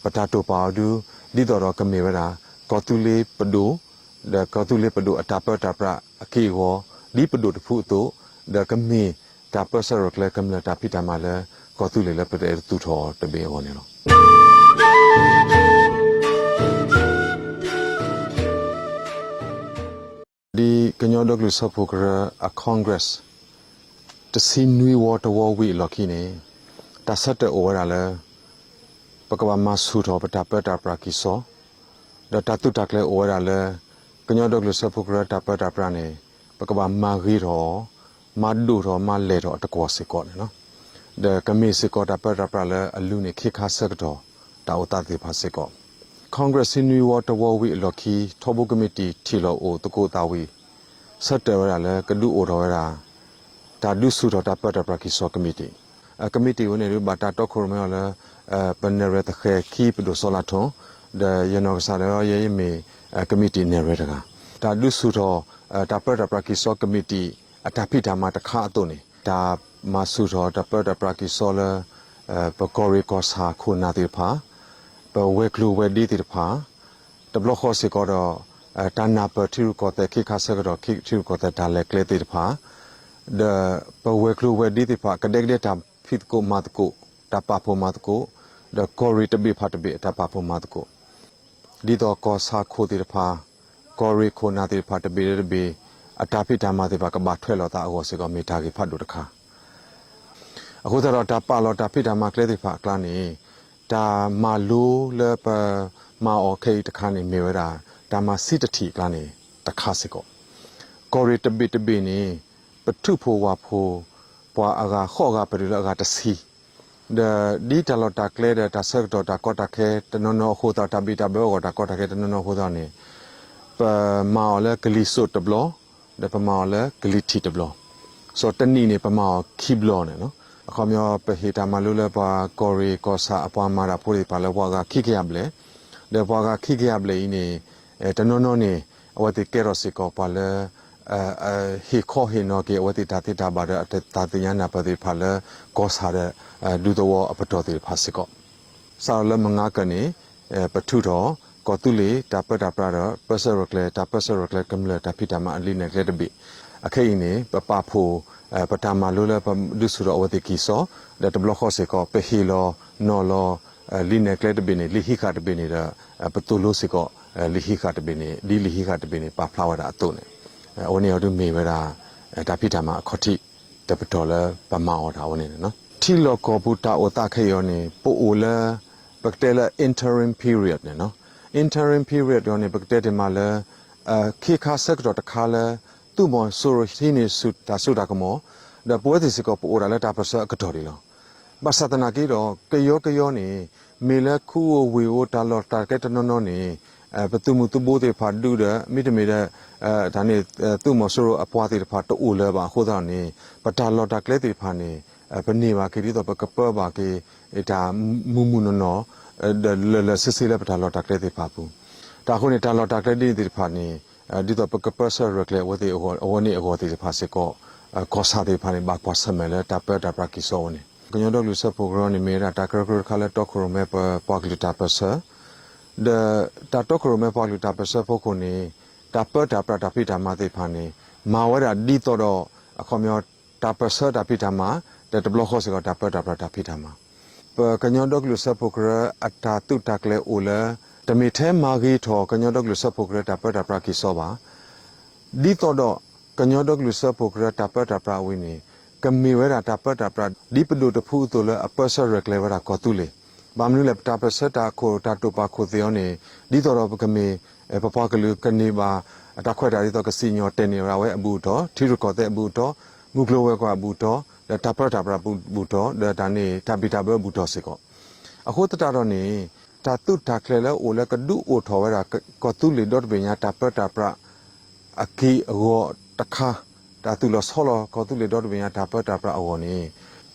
ပတၢ်တိာ်ပာ်အီၤဒု ဒ်သိးဒီးကမ့ၢ်ဝဲဒၣ် ကီၢ်သူလ့ၤပဒိၣ် ဒီးကီၢ်သူလ့ၤပဒိၣ်အတၢ်ပၢတၢ်ပြးအက့ၢ်အဂီၤ ဒ်ပဒိၣ်တဖုအသိး ဒီးကမ့ၢ်တၢ်ပၢဆှၢရဲၣ်ကျဲၤကမျၢၢ်တၢ်ဖံးတၢ်မၤလၢ ကီၢ်သူလ့ၤလၢပတအဲၣ်ဒိးသူၣ်ထီၣ်တဘ့ၣ်အဂီၢ်န့ၣ်လီၤ. ဒ်ကညီဒီကလုာ်စၢဖှိၣ်ကရၢအ Congress တဆံနွံဝီတဝီဝံၤအလီၢ်ခံန့ၣ် တၢ်ဆၢတဲာ်အိၣ်ဝဲဒၣ်လၢ ပကဘၣ်မၤဆူၣ်ထီၣ်ပတၢ်ပၢတၢ်ပြးကံၢ်စီ ဒီးတၢ်သုးတၢ်ကျဲၤအိၣ်ဝဲဒၣ်လၢ ကညီဒီကလုာ်စၢဖှိၣ်ကရၢတၢ်ပၢတၢ်ပြးန့ၣ် ပကဘၣ်မၤဂ့ၤထီၣ် မၤဒိၣ်ထီၣ်မၤလဲၢ်ထီၣ်အတကွီၢ်စ့ၢ်ကီးန့ၣ်လီၤ. ဒီးကမ့ၢ်စ့ၢ်ကီးတၢ်ပၢတၢ်ပြးလၢအလုၢ်န့ၢ်ခ့ခါဆၢကတီၢ် တၢ်အိၣ်သးသ့ၣ်တဖၣ်စ့ၢ်ကီး Congress ဆံနွံဝီတဝီဝံၤအလီၢ်ခံ ထီဘိကမံးတံာ်ထံၣ်လိာ်အိၣ်သကိးသးဝံၤ ဆၢတဲာ်ဝဲဒၣ်လၢကဒုးအိၣ်ထီၣ်ဝဲဒၣ် တၢ်ဒုးဆူၣ်ထီၣ်တၢ်ပၢတၢ်ပြးကံၢ်စီကမံးတံာ်, ကမံးတံာ်ဝဲန့ၣ်ဒုးဘၣ်တၢ်တီခိၣ်ရိၣ်မဲအီၤလၢ ပနဲၣ်ရွဲၣ်သဃဲၤခံပဒိၣ်စီၤလါထိၣ်, ဒီးယနီၢ်ကစၢ်ဒီးယဲယမ့ၢ် ကမံးတံာ်နဲၣ်ရွဲၣ်တဂၤ, တၢ်ဒုးဆူၣ်ထီၣ် တၢ်ပၢတၢ်ပြးကံၢ်စီကမံးတံာ် အတၢ်ဖံးတၢ်မၤတခါအသိးန့ၣ် တၢ်မၤဆူၣ်ထီၣ်တၢ်ပၢတၢ်ပြးကံၢ်စီလၢ ပကီၢ်ရ့ၣ်ကီၢ်ဆၣ်ခိၣ်နၢ်သ့ၣ်တဖၣ်, ပဝဲၤကျိၤဝဲၤဒ့သ့ၣ်တဖၣ်, တဘျီဃီစ့ၢ်ကီးဒီး တၢ်နၢ်ပၢၢ်ထံရူၢ်ကီၢ်သဲးခ့ခါဆၢကတီၢ် ထံရူၢ်ကီၢ်သဲးတၢ်လဲၤကျဲသ့ၣ်တဖၣ်, ဒီးပဝဲၤကျိၤဝဲၤဒ့သ့ၣ်တဖၣ် ကဒဲကဒဲတၢ်ဖံးသကိးမၤသကိး, တၢ်ပာ်ဖှိၣ်မၤသကိး, ဒီးကီၢ်ရ့ၣ်တဘ့ၣ်ဖးတဘ့ၣ်အတၢ်ပာ်ဖှိၣ်မၤသကိး ဒ်သိးကီၢ်ဆၣ်ခိၣ်သ့ၣ်တဖၣ်, ကီၢ်ရ့ၣ်ခိၣ်နၢ်သ့ၣ်တဖၣ်တဘ့ၣ်လၢတဘ့ၣ် အတၢ်ဖံးတၢ်မၤသ့ၣ်တဖၣ်ကဘၣ်ထွဲလိာ်သးအဂီၢ်စ့ၢ်ကီး မ့ၢ်တၢ်ဂ့ၢ်ဖးဒိၣ်တခါ. အဃိသတးဒီးတၢ်ပာ်လီၤတၢ်ဖံးတၢ်မၤကျဲသ့ၣ်တဖၣ်အကျါန့ၣ် တၢ်မၤလိလၢပမၤအီၤခဲအံၤတခါန့ၣ် မ့ၢ်ဝဲဒၣ် တၢ်မၤဆံးတထံၣ်အကျါန့ၣ် တခါစ့ၢ်ကီး. ကီၢ်ရ့ၣ်တဘ့ၣ်တဘ့ၣ်န့ၣ် ပထုးဖှိၣ်ဝၢ်ဖှိၣ် ပှၤအဂၤဃိးဂၤပတုၤလၢအဂၤတဆံ ဒီးဒ်တၢ်လီၢ်တၢ်ကျဲဒီးတၢ်ဆၢကတီၢ်တၢ်ကီတၢ်ခဲတနီၤနီၤအဃိသတး တၢ်ဘံၣ်တၢ်ဘၢအဂီၢ်တၢ်ကီတၢ်ခဲတနီၤနီၤအဃိသတးန့ၣ် ပမၤအီၤလၢကလံၤစိးတဘျီ, ဒီးပမၤအီၤလၢကလံၤထံးတဘျီ. စီၤတနံၣ်န့ၣ် ပမၤအီၤခံဘျီန့ၣ်လီၤ. အခီပညီ ပဟ့ၣ်တၢ်မၤလိလၢပှၤကီၢ်ရ့ၣ်ကီၢ်ဆၣ်အပှၤမၤတၢ်ဖိသ့ၣ်တဖၣ်လၢပှၤဂၤခံကယၤဘျဲၣ်, ဒီးပှၤဂၤခံကယၤဘျဲၣ်အံၤန့ၣ် တနီၤနီၤန့ၣ် အဝဲသ့ၣ်ကဲထီၣ်စ့ၢ်ကီးပှၤလၢ ဟ့ၣ်ခီဟ့ၣ်နီၤက့ၤအဝဲသ့ၣ်တၢ်သ့တၢ်ဘၣ်ဒီးအတၢ်သ့ၣ်ညါနၢ်ပၢၢ်သ့ၣ်တဖၣ်လၢ ကီၢ်ဆၣ်ဒီး ဒူသဝီအပတီၢ်သ့ၣ်တဖၣ်စ့ၢ်ကီး. စးထီၣ်လၢမုၢ်ငါကၢၢ်န့ၣ် ပထုးထီၣ် ကီၢ်သူလ့ၤတၢ်ပၢတၢ်ပြးဒီး ပၢဆှၢရဲၣ်ကျဲၤ တၢ်ပၢဆှၢရဲၣ်ကျဲၤကမျၢၢ်တၢ်ဖံးတၢ်မၤအလံာ်နဲၣ်ကျဲတဘ့ၣ်. အခဲအံၤန့ၣ် ပပာ်ဖှိၣ် ပတၢ်မၤလိလၢပဒုးဆူၣ်ထီၣ်အဝဲသ့ၣ်ကံၢ်စီ ဒီးတဘျီဃီစ့ၢ်ကီး ပဟ့ၣ်လီၤနီၤလီၤ လံာ်နဲၣ်ကျဲတဘ့ၣ်န့ၣ် လံာ်ဟံးဃာ်တဘ့ၣ်န့ၣ်ဒီး ပသိၣ်လိစ့ၢ်ကီး လံာ်ဟံးဃာ်တဘ့ၣ်န့ၣ် ဒ်လံာ်ဟံးဃာ်တဘ့ၣ်န့ၣ် ပာ်ဖျါဝဲဒၣ်အသိးန့ၣ် အဝဲန့ၣ်အံၤဒုးမ့ၢ်ဝဲဒၣ် တၢ်ဖံးတၢ်မၤအခီၣ်ထံး တပတီၢ်လၢပမၤအီၤတၢ်အဝဲန့ၣ်လီၤ. ထံလီၢ်ကီၢ်ပူၤတၢ်အိၣ်သးခဲအံၤအံၤန့ၣ် ပအိၣ်လၢ ပကတဲလၢ interim period န့ၣ်လီၤ. Interim period အံၤန့ၣ် ပကတဲတ့ၢ်မးလၢ ခ့ခါဆၢကတီၢ်တခါလၢ သုးမီၤစိရိၤဟံးန့ၢ်ဆူၣ်တၢ်စိတၢ်ကမီၤ ဒီးပဝဲသ့ၣ်စ့ၢ်ကီးပအိၣ်ဒၣ်လၢတၢ်ပၢၢ်ဆၢအကတီၢ်ဒံးလီၤ. ဘၣ်ဆၣ်သနာ်က့ဒီး ကယီကယီန့ၣ် မ့ၢ်လၢခူအိၣ်ဝ့ၢ်အိၣ်တၢ်လီၢ်တၢ်ကျဲတနီၤနီၤန့ၣ် ပသုးမုၢ်သုးဘိသ့ၣ်တဖၣ်ဒုးဒီး မ့တမ့ၢ်ဒီး တၢ်န့ၣ် သုးမီၤစိရိၤအပှၤသ့ၣ်တဖၣ်တအိၣ်လၢၤဘၣ်အဃိသတးန့ၣ် ပတၢ်လီၢ်တၢ်ကျဲသ့ၣ်တဖၣ်န့ၣ် ပန့ၢ်ဘၣ်က့ၤဒ်သိးပကပၢဘၣ်က့ၤ တၢ်မုၢ်မုၢ်နီၢ်နီၢ် ဒီးလၢာ်လၢာ်ဆ့ဆ့လၢပတၢ်လီၢ်တၢ်ကျဲသ့ၣ်တဖၣ်အပူၤ. တၢ်အဃိန့ၣ် တၢ်လီၢ်တၢ်ကျဲဒ်န့ၣ်သ့ၣ်တဖၣ်န့ၣ် ဒ်သိးပကပၢဆှၢရဲၣ်ကျဲၤအဝဲသ့ၣ်အဂီၢ် အဝဲန့ၣ်အဂီၢ်သ့ၣ်တဖၣ်စ့ၢ်ကီး ကီၢ်ဆၣ်သ့ၣ်တဖၣ်န့ၣ် ဘၣ်ကွၢ်ဆၢၣ်မဲာ်လၢတၢ်ပၢတၢ်ပြးကံၢ်စီအဝဲန့ၣ် ကညီဒီကလုာ်စၢဖှိၣ်ကရၢန့ၣ် မ့ၢ်ဝဲဒၣ်တၢ်ကရၢကရိတခါလၢတီခိၣ်ရိၣ်မဲပပှၤကလုာ်တၢ်ပၢၢ်ဆၢ ဒီးတၢ်တီခိၣ်ရိၣ်မဲပှၤကလုာ်တၢ်ပၢၢ်ဆၢဖီခိၣ်န့ၣ် တၢ်ပၢတၢ်ပြးတၢ်ဖံးတၢ်မၤသ့ၣ်တဖၣ်န့ၣ် မၤဝဲဒၣ်ဒ်သိးဒီး အခီပညီ တၢ်ပၢၢ်ဆၢတၢ်ဖံးတၢ်မၤ ဒီးတဘျီဃီစ့ၢ်ကီးတၢ်ပၢတၢ်ပြးတၢ်ဖံးတၢ်မၤ ပကညီဒီကလုာ်စၢဖှိၣ်ကရၢအတၢ်သုးတၢ်ကျဲၤအိၣ်လၢ တမ့ၢ်ထဲမၤဂ့ၤထီၣ်ကညီဒီကလုာ်စၢဖှိၣ်ကရၢတၢ်ပၢတၢ်ပြးကံၢ်စီဘၣ် ဒ်သိးဒီး ကညီဒီကလုာ်စၢဖှိၣ်ကရၢတၢ်ပၢတၢ်ပြးအဝဲန့ၣ် ကမ့ၢ်ဝဲဒၣ်တၢ်ပၢတၢ်ပြး ဒ်ပဒိၣ်တဖုအသိးလၢအပၢဆှၢရဲၣ်ကျဲၤဝဲဒၣ်ကီၢ်သူလ့ၤ ဘၣ်မနုၤလဲၣ် ပတၢ်ပၢၢ်ဆၢတၢ်ခိၣ်တၢ်တိာ်ပာ်ခိၣ်သ့ၣ်အံၤန့ၣ် ဒ်သိးဒီးပကမ့ၢ် ပပှၤကလုာ်ကန့ၢ်ဘၣ် တၢ်ခွဲးတၢ်ယာ်ဒ်သိးကစံၣ်ညီၣ်တဲာ်န့ၢ်ဝဲဒၣ်ဝဲအဘူးအတီၢ် ထံရူၢ်ကီၢ်သဲးအဘူးအတီၢ် မုၢ်ကျိၤဝဲၤကွာ်အဘူးအတီၢ် ဒီးတၢ်ပၢတၢ်ပြးအဘူးအတီၢ် ဒီးတၢ်န့ၣ် တၢ်ဘံၣ်တၢ်ဘၢအဘူးအတီၢ်စ့ၢ်ကီး အဃိသတးဒီးန့ၣ် တၢ်သုးတၢ်ကျဲၤလၢအိၣ်လၢကဒုးအိၣ်ထီၣ်ဝဲဒၣ် ကီၢ်သူလ့ၤဒီတဘ့ၣ်ညါတၢ်ပၢတၢ်ပြး အက့ၢ်အဂီၤတခါ တၢ်သုးလီၤဆီလီၤကီၢ်သူလ့ၤဒီတဘ့ၣ်ညါတၢ်ပၢတၢ်ပြးအဂီၢ်န့ၣ်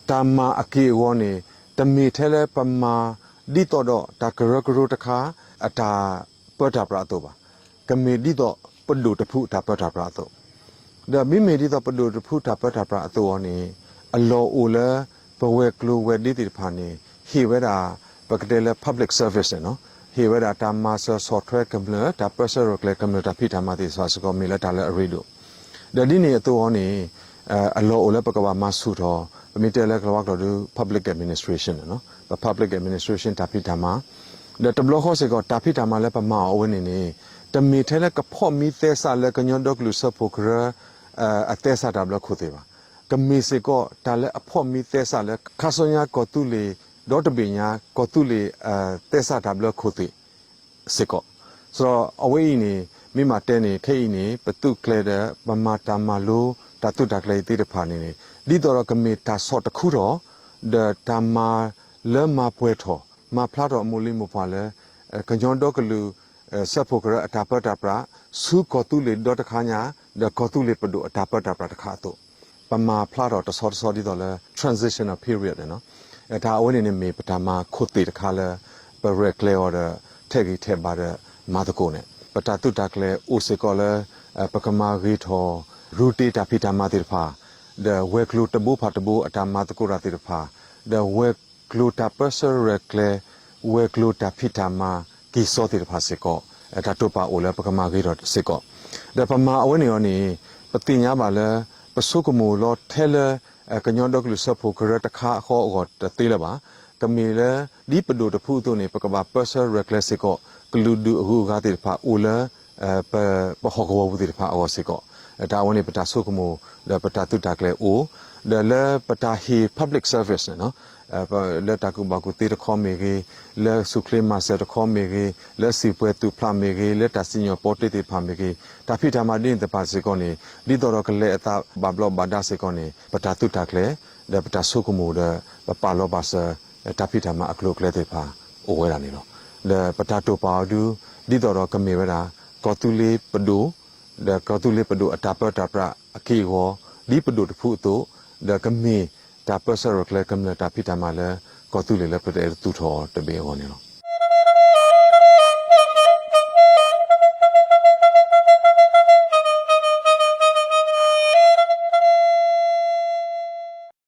တၢ်မၤအက့ၢ်အဂီၤန့ၣ် တမ့ၢ်ထဲလၢပမၤဒ်သိးဒီးတၢ်ကရၢကရိတခါ အတၢ်ပၢတၢ်ပြးအသိးဘၣ်. ကမ့ၢ်ဒ်သိးပဒိၣ်တဖုတၢ်ပၢတၢ်ပြးအသိး ဒီးမ့မ့ၢ်ဒ်သိးပဒိၣ်တဖုတၢ်ပၢတၢ်ပြးအသိးအံၤန့ၣ် အလီၢ်အိၣ်လၢ ပဝဲၤကျိၤဝဲၤဒ့သ့ၣ်တဖၣ်န့ၣ် ဟ့ၣ်ဝဲဒၣ် ပ ပကတဲလၢ public service န့ၣ်လီၤ. ဟ့ၣ်ဝဲဒၣ်တၢ်မၤစၢၤဆီၣ်ထွဲကမျၢၢ် တၢ်ပၢဆှၢရဲၣ်ကျဲၤကမျၢၢ်တၢ်ဖံးတၢ်မၤသ့ၣ်တဖၣ်စ့ၢ်ကီး မ့ၢ်လၢတၢ်လၢအရ့ဒိၣ်. ဒီးဒ်န့ၣ်အသိးအီၤန့ၣ် အလီၢ်အိၣ်လၢပကဘၣ်မၤဆူၣ်ထီၣ် ပမ့ၢ်တဲလၢကလၤဝါကျိာ်ဒီး public administration န့ၣ်လီၤ. ပ public administration တၢ်ဖံးတၢ်မၤ ဒီးတဘျီဃီစ့ၢ်ကီး တၢ်ဖံးတၢ်မၤလၢပမၤအီၤအဝဲန့ၣ်န့ၣ် တမ့ၢ်ထဲလၢကဖီၣ်မံသဲစးလၢကညီဒီကလုာ်စၢဖှိၣ်ကရၢ အသဲစးတၢ်ဘျၢခိၣ်သ့ၣ်ဘၣ်. ကမ့ၢ်စ့ၢ်ကီးတၢ်လၢအဖီၣ်မံသဲစးလၢ ခါဆူညါကီၢ်သူလ့ၤ ဒီတဘ့ၣ်ညါ ကီၢ်သူလ့ၤ သဲစးတၢ်ဘျၢခိၣ်သ့ၣ် စ့ၢ်ကီး. ဒီးအဝဲအံၤန့ၣ် မ့ၢ်မၤတဲန့ၣ် ခဲအံၤန့ၣ် ပသုးကျဲၤဒီး ပမၤတၢ်မၤလိ တၢ်သုးတၢ်ကျဲၤအံၤသ့ၣ်တဖၣ်န့ၣ်န့ၣ် ဒ်သိးဒီးကမ့ၢ်တၢ်ဆီၣ်တခူထီၣ် ဒီးတၢ်မၤလၢမၤပှဲၤထီၣ် မၤဖျါထီၣ်အမိၢ်လံမိၢ်ပှၢ်လၢ ကညီဒီကလုာ် စၢဖှိၣ်ကရၢအတၢ်ပၢတၢ်ပြး ဆူကီၢ်သူလ့ၤဒီတခါညါ ဒီးကီၢ်သူလ့ၤပဒိၣ်အတၢ်ပၢတၢ်ပြးတခါအသိး ပမၤဖျါထီၣ်တဆီတဆီဒ်သိးလၢ transitional period န့ၣ်လီၤ. တၢ်အဝဲန့ၣ်န့ၣ်မ့ၢ် ပတၢ်မၤခိၣ်သ့ၣ်တခါလၢ ပရဲၣ်ကျဲၤအီၤဒီး ထဲးဂံၢ်ထဲးဘါဒီးမၤသကိးန့ၣ် ပတၢ်သုးတၢ်ကျဲၤအိၣ်စ့ၢ်ကီးလၢ ပကမၤဂ့ၤထီၣ် ရူတ့တၢ်ဖံးတၢ်မၤသ့ၣ်တဖၣ် ဒီးဝဲၤကျိၤတဘိဖးတဘိအတၢ်မၤသကိးတၢ်သ့ၣ်တဖၣ် ဒီးဝဲၤကျိၤတၢ်ပၢဆှၢရဲၣ်ကျဲၤ ဝဲၤကျိၤတၢ်ဖံးတၢ်မၤက့ၤစီသ့ၣ်တဖၣ်စ့ၢ်ကီး တၢ်တိာ်ပာ်အိၣ်လၢပကမၤဂ့ၤထီၣ်စ့ၢ်ကီး ဒီးပမၤအဝဲန့ၣ်အီၤန့ၣ် ပသ့ၣ်ညါဘၣ်လၢ ပဆိကမိၣ်လီၤထဲလၢ ကညီဒီကလုာ်စၢဖှိၣ်ကရၢတခါအဃီအဂီၢ်တသ့လၢၤဘၣ်. ကမ့ၢ်လၢ ဒ်ပဒိၣ်တဖုအသိးန့ၣ် ပကဘၣ်ပၢဆှၢရဲၣ်ကျဲၤစ့ၢ်ကီး ကလုာ်ဒူၣ်အဂုၤအဂၤသ့ၣ်တဖၣ်အိၣ်လၢ ပဟီၣ်ကဝီၤပူၤသ့ၣ်တဖၣ်အဂီၢ်စ့ၢ်ကီး တၢ်အဝဲန့ၣ် ပတၢ်ဆိကမိၣ် ဒီးပတၢ်သုးတၢ်ကျဲၤအိၣ် ဒီးလၢပတၢ်ဟ့ၣ် public service န့ၣ်လီၤ. လၢတၢ်ကူၣ်ဘၣ်ကူၣ်သ့တခီမ့ၢ်ဂ့ၤ, လၢဆူၣ်ချ့မၤစၢၤတခီမ့ၢ်ဂ့ၤ, လၢစံာ်ပှဲၤသုးဖျးမ့ၢ်ဂ့ၤ, လၢတၢ်စံၣ်ညီၣ်ပီတ့သ့ၣ်တဖၣ်မ့ၢ်ဂ့ၤ, တၢ်ဖံးတၢ်မၤဒ်န့ၣ်သ့ၣ်တဖၣ်စ့ၢ်ကီးန့ၣ် ဒ်သိးဒီးကလဲၤအသးဘၣ်ဘျီးဘၣ်ဒါစ့ၢ်ကီးန့ၣ် ပတၢ်သုးတၢ်ကျဲၤ ဒီးပတၢ်ဆိကမိၣ်ဒီး ပပာ်လီၤဘၣ်စၢၤ တၢ်ဖံးတၢ်မၤအကျိၤအကျဲသ့ၣ်တဖၣ် အိၣ်ဝဲဒၣ်န့ၣ်လီၤ. ဒီးပတၢ်တိာ်ပာ်အီၤဒု ဒ်သိးဒီးကမ့ၢ်ဝဲဒၣ် ကီၢ်သူလ့ၤပဒိၣ် ဒီးကီၢ်သူလ့ၤပဒိၣ်အတၢ်ပၢတၢ်ပြးအက့ၢ်အဂီၤ ဒ်ပဒိၣ်တဖုအသိး ဒီးကမ့ၢ်တၢ်ပၢဆှၢရဲၣ်ကျဲၤကမျၢၢ်တၢ်ဖံးတၢ်မၤလၢ ကီၢ်သူလ့ၤလၢပတအဲၣ်ဒိးသူၣ်ထီၣ်အီၤတဘ့ၣ်အဂီၢ်န့ၣ်လီၤ.